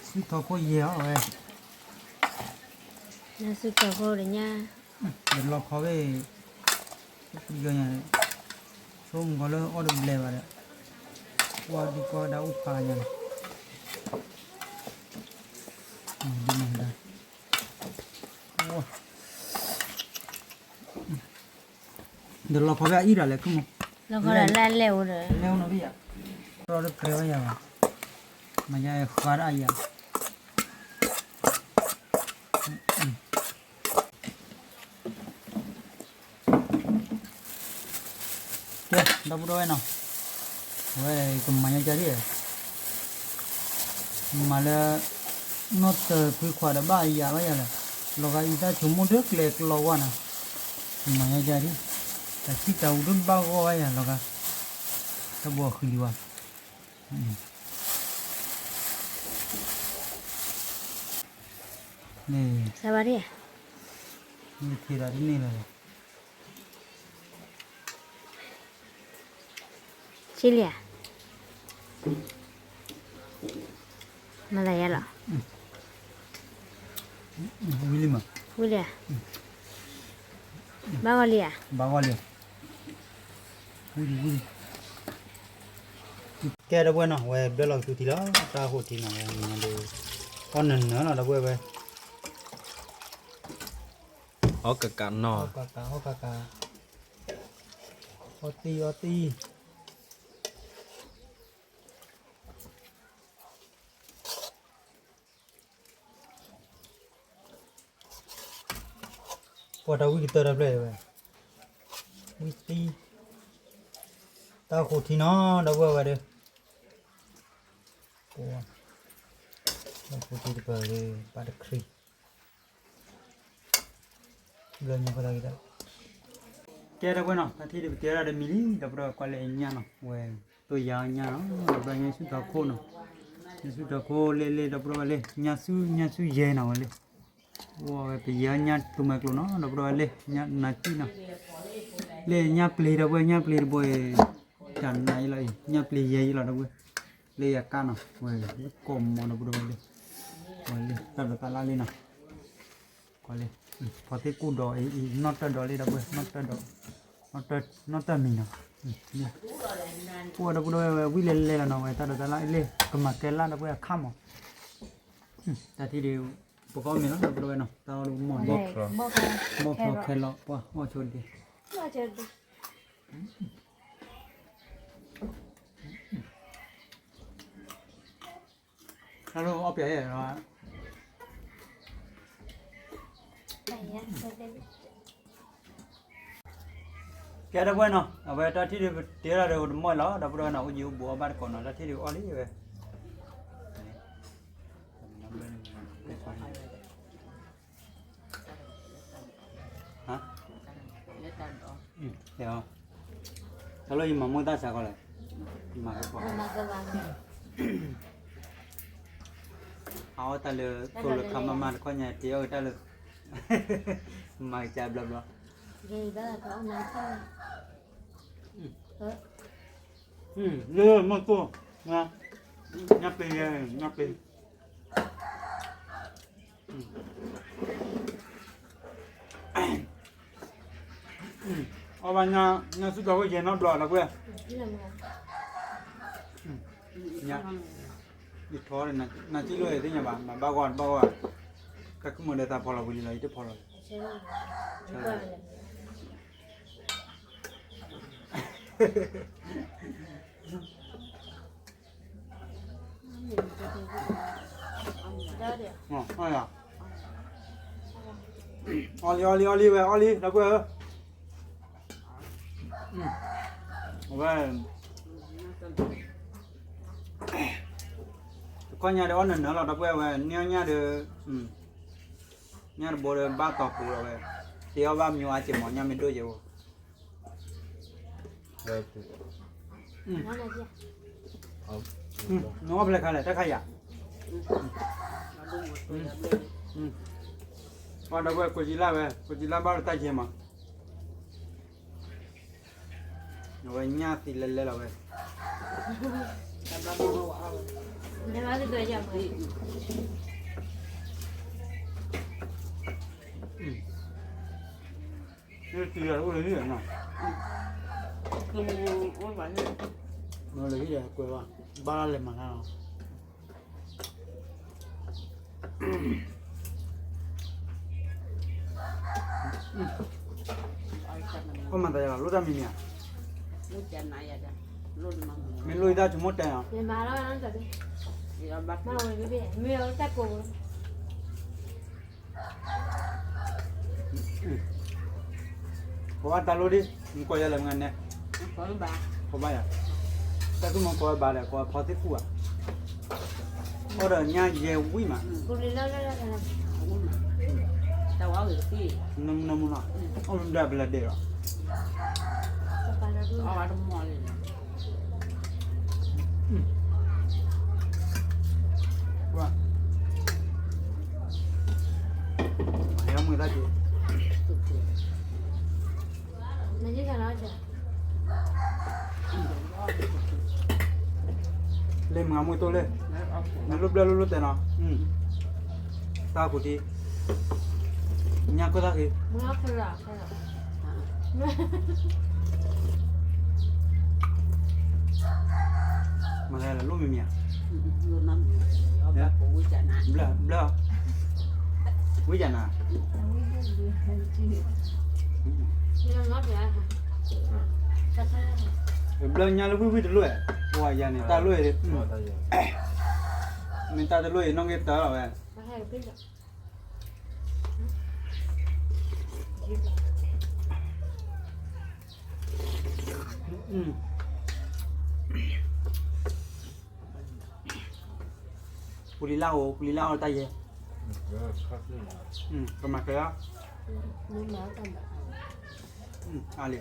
စုထီၣ်ခိၣ်ယဲၢ်အီၤဝဲ, ညၣ်စုထီၣ်ခိၣ်ဒီးညၣ် ဒီးလီခီဝဲ, ပယီၤညါ, ဆိကမိၣ်ကီးလၢအီၣ်တဘျဲးဘၣ်ဒီး, ကွၢ်ဒံကွၢ်ဒၣ်အိၣ်ဖးညါလီၤ, ဒ်န့ၣ်ဒၣ်, ဒီးလီခီဝဲအအံၣ်ဒီးလဲၤခူၣ်မး, လီခီဒီးလဲၤလဲၤအိၣ်ဒီး လဲၤအိၣ်နီၤဘၣ်ယၤ, တြီတကြဲးဝဲယၤဘၣ်, မၤယါဃါဒၣ်ယၤ ကဲ ဒီပုၢ်ဒီဝဲၢ်နီၤ, အဝဲကမၤညါကၢ်ဒ်, မၤလၢ နီၢ်တခွံခွါဒီးဘၣ်ယၤဘၣ်ယၤလၢ, လီၤဂာ်အံသၣ်ဆိကမိၣ်ဒၢကျဲကျီဝါနီၤ, ကမၤညါကၢ်ဒ်, တၢ်စံၣ်တၢ်ဝူၤဒိၣ်ဘၣ်ဂီၢ်ဝဲယၤလီၤဂာ်, တၢ်ဘှီဃံလံဝါ န့ၣ်, စၢ်ဘၣ်ဒ်, မ့ၢ်ထံၣ်ဒၣ်ဒ်န့ၣ်လီၤ, ဆံးလံဧါ, မၤသးယါလီၤ, ဝံၤလံမး, ဝံၤလံဧါ, ဘၣ်ဂီၢ်လံဧါ, ဘၣ်ဂီၢ်လံ, ဝံၤလံ ဝံၤလံ. ကဲ ဒီပုၢ်ဝဲၢ်နီၤ ဝဲဘျၢလီၤကသူထံလီၤ တၢ်ဃိးထံနီၤ ဝဲမၤဒီး အီၣ်နၢၤနၢၤလီၤ ဒီပုၢ်ဝဲၢ်ဝဲ အီၣ်ကကးနီၤ အီၣ်ကကး အီၣ်တံၢ် အီၣ်တံၢ် ပှၤတၢ်ဝံၣ်ကတၢၢ်တၢ်ဖျၢၣ်ဝဲ ဝံၣ်တံၢ် တၢ်ဃိးထံနီၤ ဒီပုၢ်ဝဲၢ်ဝဲဒီး တၢ်ဃိးထံတပၢၢ်ဒီး ပာ်တခရံာ် ဘျၢညါဖိသၣ်ဂ့ၤတၢ် ကဲ ဒီပုၢ်ဝဲၢ်နီၤ တၢ်ထံၣ်ဒုးပတဲဝဲဒၣ်ဒီးမံၤလံ ဒီပုၢ်ဝဲၢ် ကွၢ်လၢညၣ်နီၤ ဝဲ တိၢ်ယၤညၣ်နီၤ ဒီပုၢ်ဝဲၢ် ညၣ်ဆူၣ်ထီခိၣ်နီၤ ညၣ်ဆူၣ်ထီခိၣ်လ့လ့ ဒီပုၢ်ဝဲၢ်လ့ ညၣ်ဆူၣ် ညၣ်ဆူၣ်ယဲနီၤဝဲလ့ အိၣ်ဝဲပယဲညၣ်သူမဲာ်ကျိၤနီၤ ဒီပုၢ်ဝဲၢ်လ့ ညၣ်နၤစံၣ်နီၤ လ့ညၣ်ပျ့ၤ ဒီပုၢ်ဝဲၢ် ညၣ်ပျ့ၤတဘိအံၤ တၢ်နးအံၤလီၤအံၤ ညၣ်ပျ့ၤယဲအံၤလီၤ ဒီပုၢ်ဝဲၢ် လ့ယကၣ်နီၤ ဝဲ ကိးမီၤ ဒီပုၢ်ဝဲၢ်လ့ ဝဲလ့ တၢ်ဒိးတၢ်လၣ်လံနီၤ ကွၢ်လံ ဖီသ့ၣ်ကူၣ်ဒီးအံၤ နီၣ်တၢၢ်ဒီးလံ ဒီပုၢ်ဝဲၢ် နီၣ်တၢၢ်ဒီး နီၣ်တၢၢ်မံၤနီၤ အိၣ်ဝဲ ဒီပုၢ်ဝဲၢ် ဝဲဝံၣ်လဲၤလဲၤလီၤနီၤ ဝဲတၢ်ဒိးတၢ်လၣ်လံ ကမၤကဲလၢ် ဒီပုၢ်ဝဲၢ် အခါမး တၢ်ထံၣ်ဒုး ပကအီၣ်မ့ၤလီၤ ဒီပုၢ်ဝဲၢ်နီၤ တၢ်အီၣ်ဒုးမီၢ်ဒံး ဘီၣ်ချီခဲလီၤ ပှၢ်အီၣ်ဆိဒံး တၢ်လၢအီၣ်ပျဲယဲၢ်လီၤ ကဲ ဒီပုၢ်ဝဲၢ်နီၤ အဝဲတၢ်ထံၣ်ဒုးပတဲလီၤဒီးတမီၢ်လီၤ ဒီပုၢ်ဝဲၢ်နီၤ အိၣ်ယံၤအိၣ်ဘူးအီၣ်ဘၣ်တကိးနီၤ တၢ်ထံၣ်ဒုးအီၣ်လံဝဲ ဟါ တၢ်လၢယမၤမူၢ်တၢ်ဆါကီးလဲၣ် မၤကီး အဝဲတၢ်လၢ သိလၢခါမၤမၤတခီညါ တ့အီၣ်ကတၢ်လၢ မၤကစၢ်ဘျီဘျီ လၢမီၢ်တိၢ် ညၣ်ပျ့ၤ ညၣ်ပျ့ၤ အီၣ်ဘၣ်ညၣ် ညၣ်ဆူၣ်ထီခိၣ်ယဲၢ်နီတဘျီ ဒီပုၢ်ဝဲၢ် ယထီဒီး နၤစံၣ်လိၣ်သ့ၣ်ညါဘၣ် မၤဘၣ်ဂီၢ်ဘၣ်ဂီၢ် တၢ်ကမၣ်ဒီးသးဖီလီၤဝံၤလံလီၤ ယတဖီလီၤ အီၣ်လံ အီၣ်လံ အီၣ်လံဝဲ အီၣ်လံ ဒီပုၢ်ဝဲၢ်ဧၢ အဝဲ တခီညါဒီးအီၣ်နၢၤနၢၤလီၤ ဒီပုၢ်ဝဲၢ်ဝဲ န့ၢ်အီၣ်ညၣ်ဒီး ညၣ်တဘိဒီးဘၣ်တီၤပူၤလီၤဝဲ တ့အီၣ်ဘၣ်မံၤအါကဲမး ညၣ်မ့ၢ်ဒိၣ်ယဲၢ်အိၣ် နအီၣ်ဖဲလဲၣ်ခါလဲၣ် တၢ်ခါယၤ ပှၤဒီပုၢ်ဝဲၢ် ကိးကံလၢ်ဝဲ ကိးကံလၢ်ဘၣ်ဒီးတၢ်ယဲၢ်မး အဝဲညၣ်သံလဲၤလဲၤလီၤဝဲ လၢဟံၣ်ဒီးကွဲးဘၣ် ဘၣ်လၢလဲၤမၤတၢ်လီၤ အီၣ်မၤသးယၤလီၤ လိၣ်တၢ်မံၤမံၤဧါ မ့ၢ်လိၣ်ယတၢ်ဆိကမိၣ်တဲနီၤ ပဝဲတၢ်လိၣ်ဒ် မ့ၢ်ကိးယၤလဲၣ်မ့ၢ်န့ၣ် ကိးဘၣ်ယၤ တၢ်သူၣ်မီၤကိးဝဲဘၣ်ဒီး ကိးဖီသ့ၣ်ကူၣ်ဘၣ် အီၣ်ဒီးညၣ်ယဲၢ်ဝံၣ်မး နမူနမူနီၤ အီၣ်မ့ၢ်ဒၣ်ပလၢဒဲးလီၤ လဲၤမၤမူတိၢ်လဲၣ် နလိၣ်ဘျၢၣ်လိၣ်လိၣ်တဲနီၤ တၢ်ကူးတံၢ် ညၣ်ခိၣ်သၣ်ဃံ မၤသးလၢလိၣ်မံၤမံၤဧါ, ဘျၢ, ဘျၢ, ဝံယၤနၤ, ဘျၢညါလၢဝံၣ်ဝံၣ်တလိၣ်, ပှၤယၤန့ၣ် တၢ်လိၣ်အံၤ, မ့ၢ်တၢ်တလိၣ်အံၤ နီၣ်ဂံၢ်တၢလီၤဝဲ, ပူၤလံၤလၢ်အိၣ်, ပူၤလံၤလၢ်အိၣ်တၢ်ယဲ, ကမၤကဲ, အါလံ,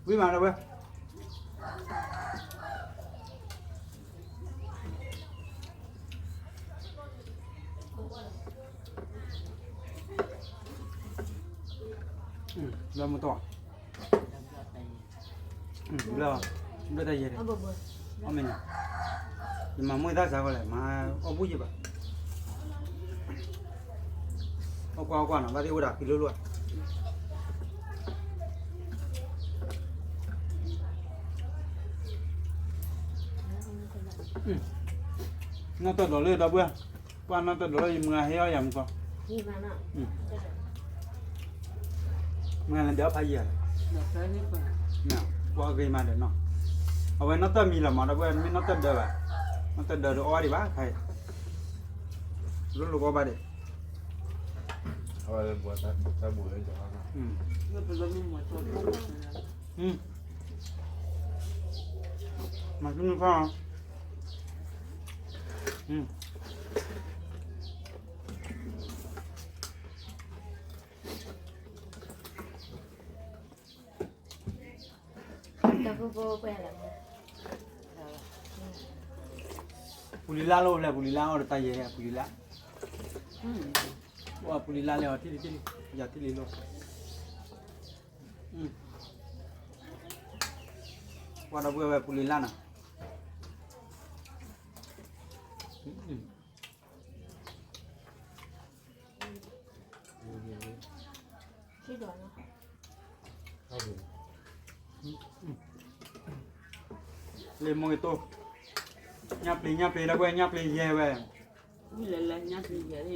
ဝံၤမးဒီပုၢ်ဝဲၢ်, လၢမူထီၣ်, ဘျၢ, ဘျၢတၢ်ယဲၢ်, အီၣ်မ့ၢ်န့ၣ်, ယမၤမိၢ်သၣ်စးဃီလဲၣ်, မၤအီၣ်ဘူၣ်ယဲၢ်ဘၣ်, အီၣ်ကွၢ်အီၣ်ကွၢ်နီၤ, ဘၣ်သ့ၣ်အိၣ်ဒၣ်ဖံးလိၣ်လိၣ်ဧါ. နီၣ်တၢၢ်ဒိးလၢဒီပုၢ်ဝဲၢ်, ပှၢ်နီၣ်တၢၢ်ဒိးလၢယမုၢ်ဂၤဟဲအီၣ်ယၤမူကီး, မုၢ်ဂၤန့ၣ်ဒဲးအီၣ်ဖးယံာ်ဧါ, ပှၤဂ့ၤမးဒီးနီၤ, အဝဲနီၣ်တၢၢ်မံၤလီၤမး ဒီပုၢ်ဝဲၢ်, မ့ၢ်နီၣ်တၢၢ်ဒၢးဘၣ်, နီၣ်တၢၢ်ဒၢးဒီးအီၣ်ဒံးဘၣ်ခါအံၤ, လိၣ်လိၣ်ကီဘၣ်ဒံး, အဝဲတၢ်ဘူၣ်လၢယၤ, မၤဆူၣ်မုၢ်ခီ, ပူၤလံၤလၢ်လိၣ်လဲၣ်, ပူၤလံၤလၢ်အီၣ်ဒီးတၢ်ယဲၢ်, ပူၤလံၤလၢ်, ပူၤလံၤလၢ်လဲၣ်အီၤထံၣ်လံ, ယၤထံၣ်လံလိၣ်, ပှၤဒီပုၢ်ဝဲၢ်ပူၤလံၤလၢ်နီၤ, လ့မိၢ်ကတိၢ်, ညၣ်ပျံၤညၣ်ပျံၤလၢဝဲ, ညၣ်ပျံၤယဲၢ်ဝဲ, ဝံၤလဲၤလဲၤညၣ်ပျံၤယဲၢ်,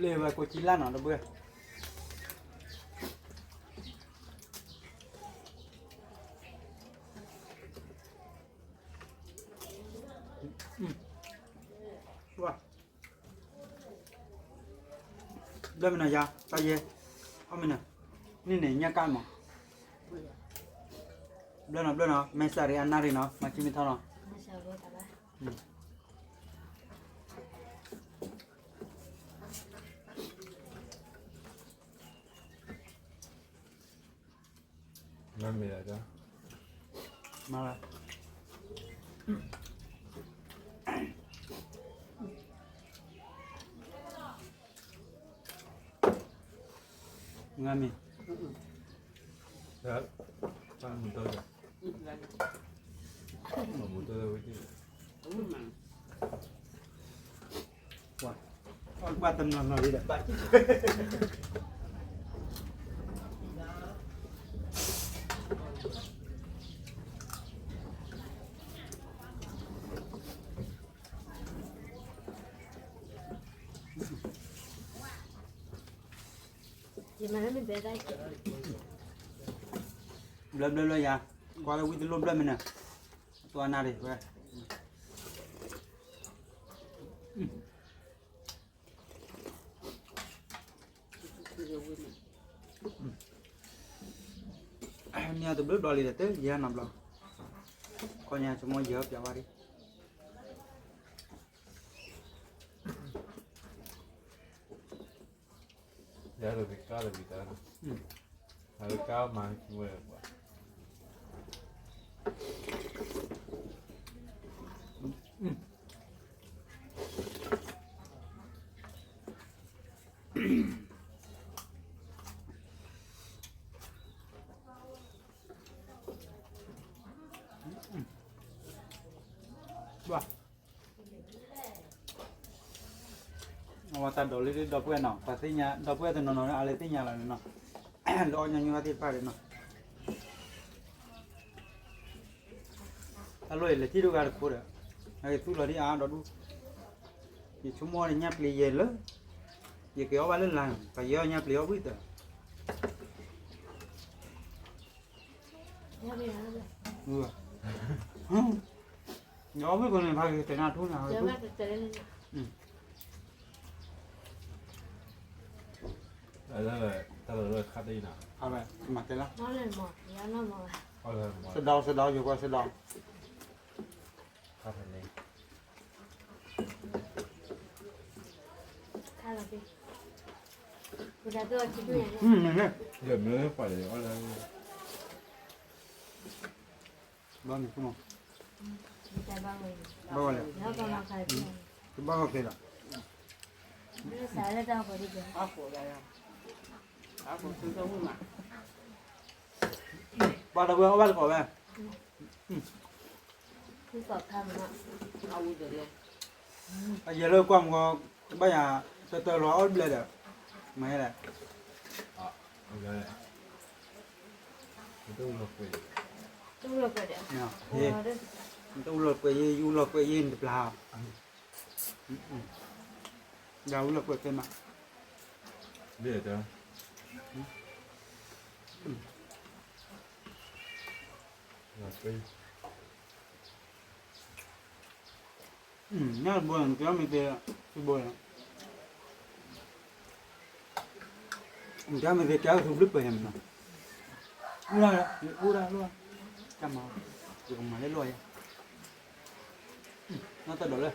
လ့ဝဲကိးကံလၢ်နီၤ ဒီပုၢ်ဝဲၢ်, ဘျၢမ့ၢ်နီၤယၤ, တၢ်ယဲၢ်, အီၣ်မ့ၢ်နီၤ, န့ၣ်န့ၣ် ညၣ်ကၣ်မး, ဘျၢနီၤ ဘျၢနီၤ, မဲာ်ဆှးရံၣ်အနၢ်ရံၣ်နီၤ, မၤဆံမ့ၢ်ထီၣ်နီၤ. မၤဝဲ, ငါမ့ၢ်, တၢ်မူထီၣ်ဒီး, တၢ်မူထီၣ်ဒီးဝဲ, ပှၤတနီၤနီၤလံဒီး ဘျၢဘျၢဘျၢယၤ, ကွၢ်လၢဝံတလိၣ်ဘျၢမ့ၢ်န့ၣ်, အသွနၢ်ရံၣ်ဝဲ, မ့ၢ်အတဘျုးဘျီလံဒီး တယဲၢ်နီတဘျီ, ခီညါဆိကမိၣ်ယဲၢ်ပျးဝါဒံး. ယၤတဘ့ၣ်ကါတဘ့ၣ်တၢ်, အကါမၤဝဲပှၤ ဘၣ်, ဝဲတၢ်ဒိးလၢဒီပုၢ်ဝဲၢ်နီၤ, ပှၤသ့ၣ်ညါ ဒီပုၢ်ဝဲၢ်တနီၤနီၤလၢအလၢသ့ၣ်ညါလီၤန့ၣ်နီၤ, လၢအီၣ်ညီနုၢ်ဘၣ်သ့ၣ်တဖၣ်န့ၣ်နီၤ, တၢ်လိၣ်အံၤလဲၤထံၣ်ဒိၣ်ဂၤတခိၣ်ဒီး, နကသူၣ်လီၤဒ်အါဒီးဒူၣ်, ယဆိကမိၣ်န့ၣ်ညၣ်ပျ့ၤယဲၢ်လၢ, ယက့ၤအီၣ်ဘၣ်လၢလါ, ပှၤယဲအီၣ်ညၣ်ပျ့ၤအီၣ်ဘှံးတၢၢ် ယအီၣ်ဘှံးခိၣ်န့ၣ် ဖးက့ၤတဲနၢ်ထူန့ၣ်, တၢ်လၢခါတအံၤနီၤ, မၤတဲလီၤ, စဒီစဒီ ယကွၢ်စဒီ, ခါဖဲန့ၣ် ဘၣ်မနုၤ, ဘၣ်ဝဲလဲၣ်, တဘၣ်ဝဲက့ၤလီၤ, ဘၣ်ဒီးဝဲအီၣ်ဘၣ်တကိးဝဲ, အယဲၢ်လၢကွၢ်မ့ၢ်ဂီၤ, ဘၣ်ယၤ, တတၢၢ်လီၤအီၣ်တဘျဲၣ်ဒီး, မၤဟဲလဲၣ်, တအူလီၤကွဲးယဲၢ်, ယအူလီၤကွဲးယဲၢ် နတပျၢ်, ယအူလီၤကွဲးသ့မး, ညၣ်တဘိန့ၣ် နကဲမ့ၢ်သ့, တဘိန့ၣ်, နကဲမ့ၢ်သ့ ကဲထူဘျုးပှဲၤညါမးနီၤ, အူဒၣ်, အူဒၣ်လိၣ်, တၢ်မၤ, ယကမၤလၢလိၣ်ယဲ, နီၢ်တၢ်ဒိးလၢ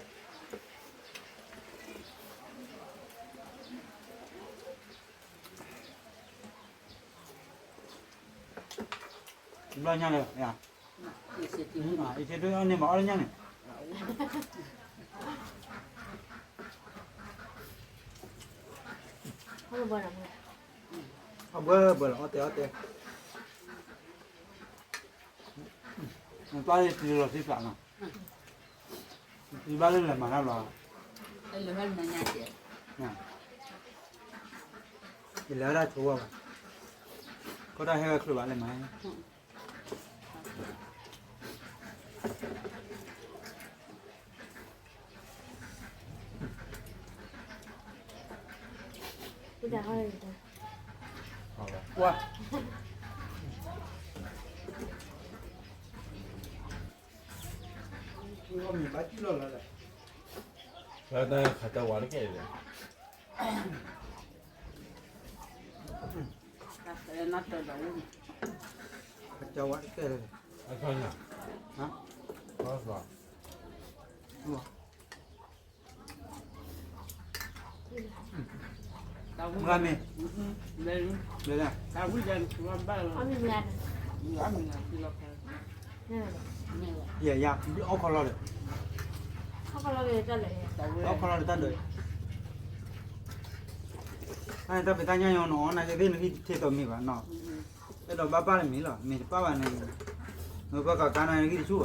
ဘျီညါလၢ, ယဆ့ဒိၣ်အီၣ်န့ၢ်မးအီၣ်လၢညါန့ၣ်, အဘၢဘၢလီၤ အီၣ်တဲအီၣ်တဲ, နပၢ်လၢတံၤလီၤသံသးနီၤ, တံၤဘၣ်လၢလဲၤမၤတၢ်ဘျီ, ယလဲၤဝဲဒၣ်ဆိဝဲဘၣ်, ကီၢ်တၢ်ဟဲဝဲချုးဘၣ်လဲၤမၤ ဝါ, ဘၣ်ကံၣ်လီၤလီၤ, ခးတၢ်ဝါတကဲၢ်လီၤ, ခးတၢ်ဝါတကဲၢ်လီၤ, အခါညါ, မုၢ်ဂၤမ့ၢ်, ယဲယၤ, အီၣ်ခီလီၤဒီး, အီၣ်ခီလီၤဒီးတၢ်ဒိး, အတၢ်ဖံးတၢ်ညၣ်ညီနအီၣ်နၤကသ့ၣ်နဂံၢ်တထံၣ်တီမ့ၢ်ဘၣ်နီၤ, အဲၣ်ဒိးဘၣ်ပၢ်တမ့ၢ်လီၤ မ့ၢ်တပၢ်ဘၣ်န့ၣ်, နပၢ်ကကါနၤနဂံၢ်တဆူၣ်ဘၣ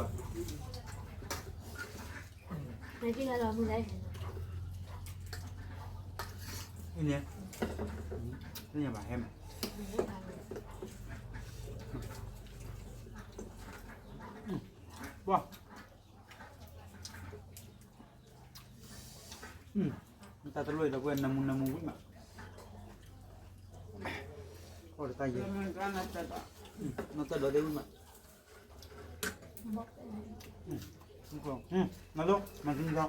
် န့ၣ်, သ့ၣ်ညါဘၣ်ဟဲမး, ပှၤ, တၢ်တလိၣ်ဒီပုၢ်ဝဲၢ်နမူနမူဝံၣ်မး, အီၣ်တၢ်ယဲ, နီၢ်တၢ်ဒိးသ့ၣ်ဝံၣ်မး, နလိၣ်မၤသံဒီး, ထုး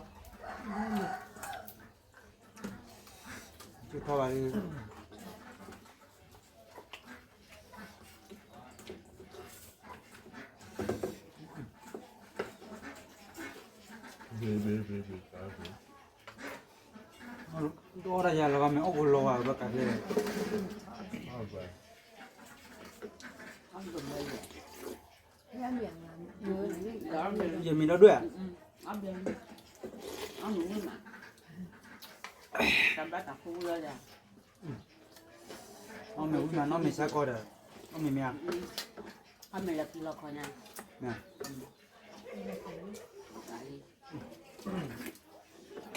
ထီၣ်ဘၣ်လံ, တအီၣ်တၢ်ယၤလီၤဂာ်မ့ၢ်အီၣ်ကလီၤဂာ်ဘၣ်ကးဖဲ, ယမ့ၢ်ဒီဒွဲၣ်ဧါ, အီၣ်မ့ၢ်ဝံၣ်မးနီၢ်မ့ၢ်ဆါကီးဒီး, အီၣ်မ့ၢ်မ့ၢ်ဧါ, အီၣ်မ့ၢ်လီၤဖံလီၤခီညါ, မ့ၢ်, လီၤ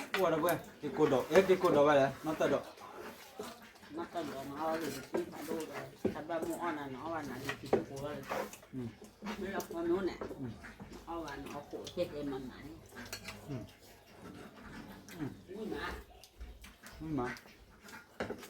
ဖံ, ဝဲဒၣ်ဘှဲ က့ၤကိးဒီး အဲ က့ၤကိးဒီးဘၣ်လဲၣ် နီၢ်တၢ်ဒီး နီၢ်တၢ်ဒီး နအီၣ်ဂ့ၤတသ့ဖးဒိၣ်ဒီး တၢ်ဘၣ်မိၢ်အီၣ်နၤ နအီၣ်ဘၣ်နၤဒ်တံၤသကိးလီၤဒီး မ့ၢ်လီၤဖီနိန့ၣ် နအီၣ်ဘၣ်နအီၣ်ခိၣ်ဟဲဟဲမၤမၤန့ၣ် ဝံၤမး ဝံၤမး မၤလၢနထံၣ်ဘၣ်လ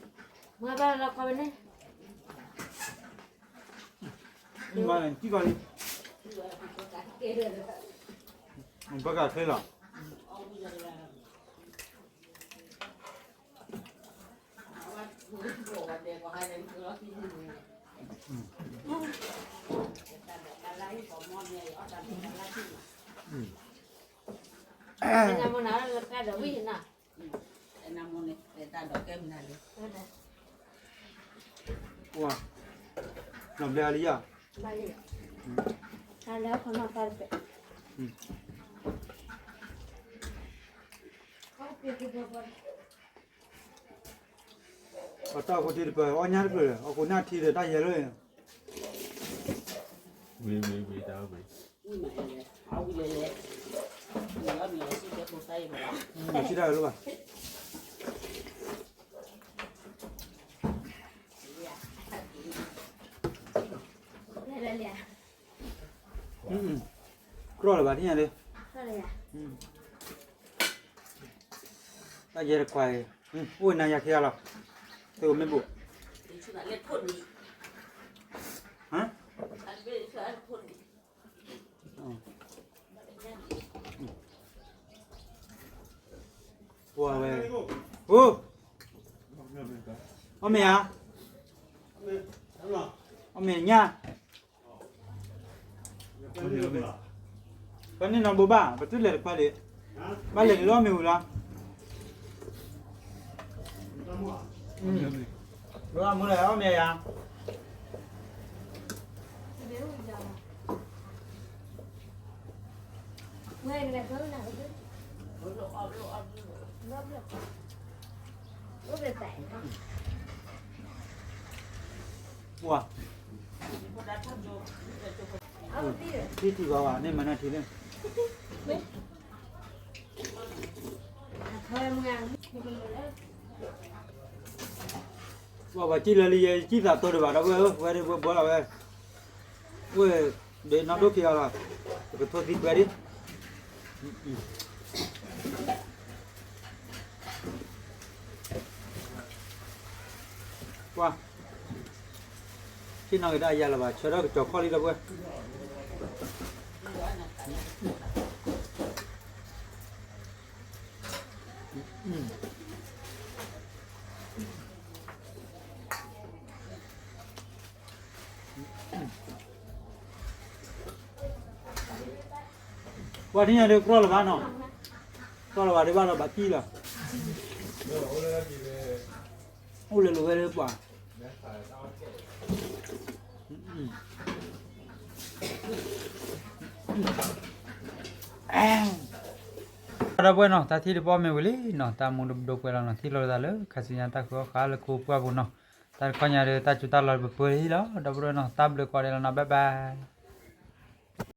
ံ ဘၣ်ကခဲလီၤ ပှၤ နီၢ်ဘျဲၣ်အါလံယၤ ပှၤတၢ်အိၣ်ဖှိၣ်ထံတပၢၤ အီၣ်ညၣ်တကျၢၤဒီး အီၣ်ကိးညၣ်ထံဒီးတၢ်ယဲၢ်လၢ ဝံၤ ဝံၤ ဝံၤ တၢ်ဝံၤ ဝံၤလဲၤလဲၤ ဝံၤလဲၤလဲၤ ဝံၤလဲၤလဲၤ စံၣ်တဲၤဖိသၣ်အံၤမး မ့ၢ်စံၣ်တၢ်ဝဲလၢဘၣ် ကြၢးလၢၤဘၣ် ထံၣ်ညါလၢ တၢ်ယဲၢ်တခွါအံၤ အိၣ်နၤယၤခံဂၤလီၤ သုကမ့ၢ်ဘူး ဟါ ပှၤဝဲ အိၣ် အီၣ်မ့ၢ်ဧါ အီၣ်မ့ၢ်ညါ ပှၤန့ၣ်နီၢ်ဘိးဘၣ် ပတုၤလဲၤတခွါဒံး ဘၣ်လဲၤဒံးလၢအီၣ်မ့ၢ်ဝံၤလီၤ မ့ၢ်လဲၤအီၣ်မ့ၢ်ယါ ပှၤ ထံထံဘၣ်ဘၣ် န့ၣ်မၤနၢၤထံလၢ ပှၤဘၣ်စံၣ်လၢလံယဲ စံၣ်သးတိၢ်ဒံးဘၣ် ဒီပုၢ်ဝဲၢ်ဧၢ ဝဲဒၣ်ဝဲဘှီလီၤဝဲ ဝဲၢ်ဒ့နီၢ်ဒိၣ်ခံဂၤလီၤ ပကထိသံကွဲဒံး ပှၤ ဆ့ၣ်နီၤက့ၤတၢ်ယါလၢၤဘၣ် ဆၢထၢၣ်ကစီၤခီၣ်လံဒီပုၢ်ဝဲၢ် ပှၤထံၣ်ညါဒ်ကြီလၢၤဘၣ်နီၤ, ကြီလၢၤဘၣ်ဒ်ဘၣ်လီၤဘၣ်ကံၢ်လီၤ, အိၣ်လၢလိၤဝဲလၢပှၤ, ဒီပုၢ်ဝဲၢ်နီၤ တၢ်ထံၣ်တပီၢ်မ့ၢ်ဝံၤလံနီၤ, တၢ်မူဒိၣ်ဒိၣ်ပှဲၤလီၤနီၤ, ထံၣ်လိာ်သးလၢခါဆူညါတၢ်ဃုအီၣ်ဃာ်လၢခိပှၢ်ပူၤနီၤ, တၢ်တခီညါဒီး တၢ်စူၤတၢ်လီၤပပှဲၤလံလီၤ, ဒီပုၢ်ဝဲၢ်နီၤ တၢ်ဘျုးကိးဂၤဒဲးလီၤနီၤ, bye bye.